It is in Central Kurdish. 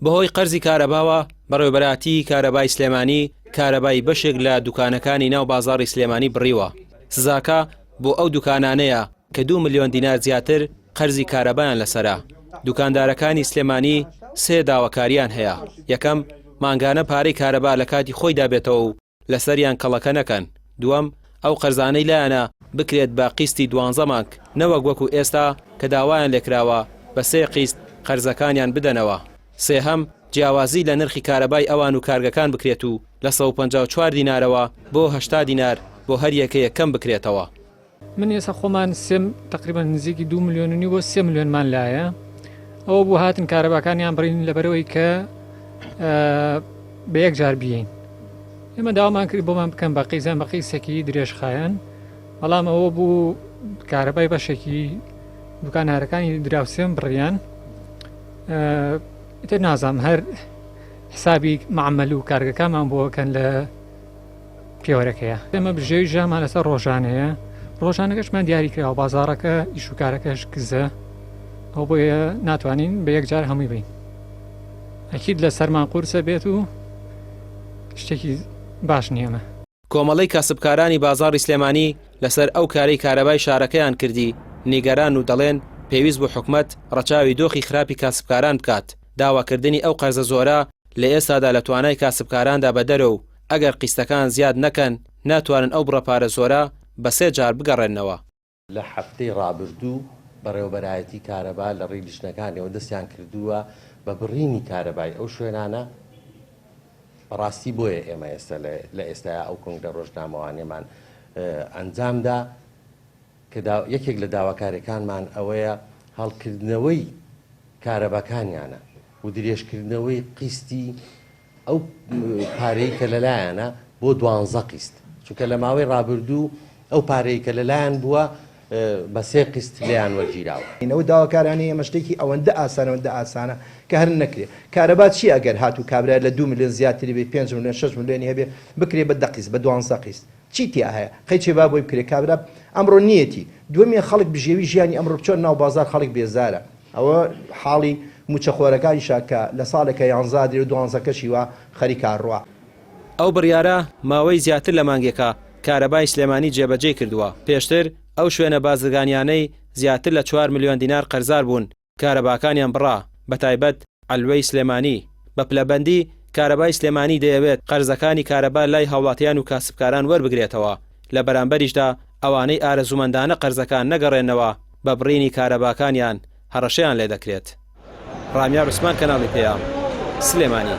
بەهۆی قەرزی کارەباوە، بەڕێوەبەراتیی کارەبای سلێمانی کارەبای بەشێک لە دوکانەکانی ناو بازاڕی سلێمانی بڕیوە. سزاکە بۆ ئەو دوکانانەیە کە دوو ملیۆن دینار زیاتر قەرزی کارەبایان لەسەرە. دوکاندارەکانی سلێمانی سێ داواکارییان هەیە، یەکەم، مانگانە پارەی کارەبا لە کاتی خۆیدا بێتەوە و لەسەریان کەڵەکە نەکەن، دووەم، ئەو قەرزانەی لایانە بکرێت بە قیستی دوانزە مانگ، نەوەک وەکو ئێستا کە داوایان لێکراوە بە سێ قیست قەرزەکانیان بدەنەوە، سێهەم، جیاوازی لە نرخی کارەبای ئەوان و کارگەکان بکرێت و لە 154 دینارەوە بۆ 80 دینار بۆ هەر یەکەیەک کەم بکرێتەوە. من ئێستا خۆمان سێ تقریبا نزیکی دو ملیۆن و نیو بۆ سێ ملیۆنمان لایە ئەوە بوو هاتن کارەباکانیان بڕین لەبەرەوەی کە بە یەک جار بیین ئێمە داوامان کرد بۆمان بکەن بە قیزان بە قیسێکی درێژخایەن بەڵام ئەوە بوو کارەبای بەشێکی دوکانارەکانی دراوسێم بڕیان ئیتر نازانم هەر حسابی معمل و کارگەکانمان بۆکەن لە پێوەرەکەیە. ئێمە بژێوی ژیانمان لەسەر ڕۆژانەیە، ڕۆژانەکەشمان دیاری کراوە، بازاڕەکە ئیش و کارەکەش کزە، ئەو بۆیە ناتوانین بە یەکجار هەمووی بین. ئەکید لە سەرمان قورسە بێت و شتێکی باش نییە ئەمە. کۆمەڵەی کاسبکارانی بازاڕی سلێمانی لەسەر ئەو کارەی کارەبای شارەکەیان کردی نیگەرانن و دەڵێن پێویست بوو حکومەت ڕەچاوی دۆخی خراپی کاسبکاران بکات، داواکردنی ئەو قەرزە زۆرە لە ئێستادا لە توانای کاسبکاراندا بەدەرە و ئەگەر قیستەکان زیاد نەکەن ناتوانن ئەو بڕە پارە زۆرە بە سێ جار بگەڕێننەوە. لە هەفتەی ڕابردوو بەڕێوەبەرایەتی کارەبا لە ڕێی لیژنەکانیەوە دەستیان کردووە بە بڕینی کارەبای ئەو شوێنانە، بەڕاستی بۆیە ئێمە ئێستا لە ئێستایا ئەو کۆنگرە ڕۆژنامەوانیەمان ئەنجامدا کە یەکێک لە داواکاریەکانمان ئەوەیە هەڵکردنەوەی کارەباکانیانە و درێژکردنەوەی قیستی ئەو پارەی کە لەلایانە بۆ دوانزە قیست چونکە لە ماوەی ڕابردوو ئەو پارەی کە لەلایان بووە بە سێ قیست لێیان وەرگیراوە. ئەو داواکارانەی ئێمە شتێکی ئەوەندە ئاسانە ئەوەندە ئاسانە کە هەر نەکرێ. کارەبا چییە ئەگەر هاتوو کابرا لە دوو ملیۆن زیاتری بێ پێنج ملیۆن شەش ملیۆنی هەبێ بکرێ بە دە قیست بە دوانزە قیست چی تیا هەیە قەی چێ با بۆی بکرێ کابرا ئەمڕۆ نییەتی. دووەمیان خەڵک بژێوی ژیانی ئەمڕۆ بچۆ ناو بازاڕ خەڵک بێزارە. ئەوە حاڵی موچەخۆرەکانیشە کە لە ساڵێکا یانزە ئەدرێ و دوانزەکەشی وا خەریکە ئەڕوا. ئەو بڕیارە ماوەی زیاتر لە مانگێکە کارەبای سلێمانی جێبەجێی کردووە، پێشتر ئەو شوێنە بازرگانیانەی زیاتر لە چوار ملیۆن دینار قەرزار بوون کارەباکانیان بڕا، بەتایبەت عەلوەی سلێمانی. بە پلەبەندی کارەبای سلێمانی دەیەوێت قەرزەکانی کارەبا لای هاوڵاتیان و کاسبکاران وەربگرێتەوە، لە بەرامبەریشدا ئەوانەی ئارەزوومەندانە قەرزەکان نەگەڕێننەوە بە بڕینی کارەباکانیان هەڕەشەیان لێدەکرێت. ڕامیار عوسمان کەناڵی پەیام، سلێمانی.